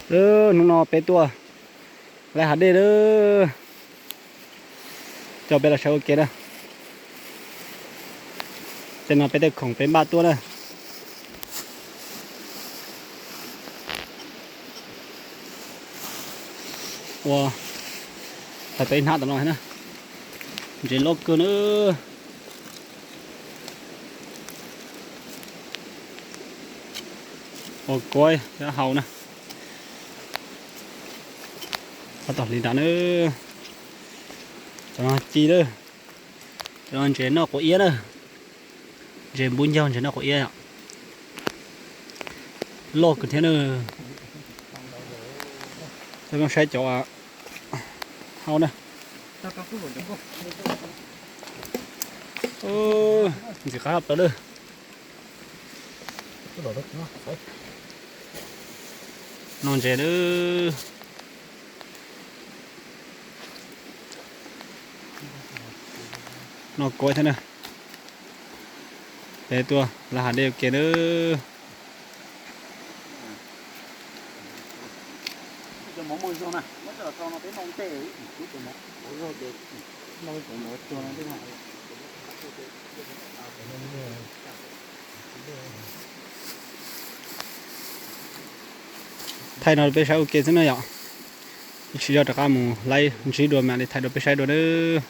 Hnub no peb tuaj laij hav dej lawm. Coj peb los saib ua ke na. Tej no peb tej khoom peb npaj tuaj na. Ua tau ib hnab tom no na. Ntses loj kawg na. Ua kuaib thiab hau na. Tab tom hliv nram na. Cov no ci lawm. Cov no ntses noj quav iab na. Ntses npub ncaug ntses noj quav iab yom. Loj kawg thiab na. Coj peb saib cov hau na. Ntxim qab plaws lawm. Noj ntses lawm. Noj kuaib thiab na. Peb tuaj laij hav dej ua ke na. Thaij no rau peb saib ua ke xwb na yom. Ib tsam yog rov qab mus laij ntsib dua mam li thaij rau peb saib dua nawb.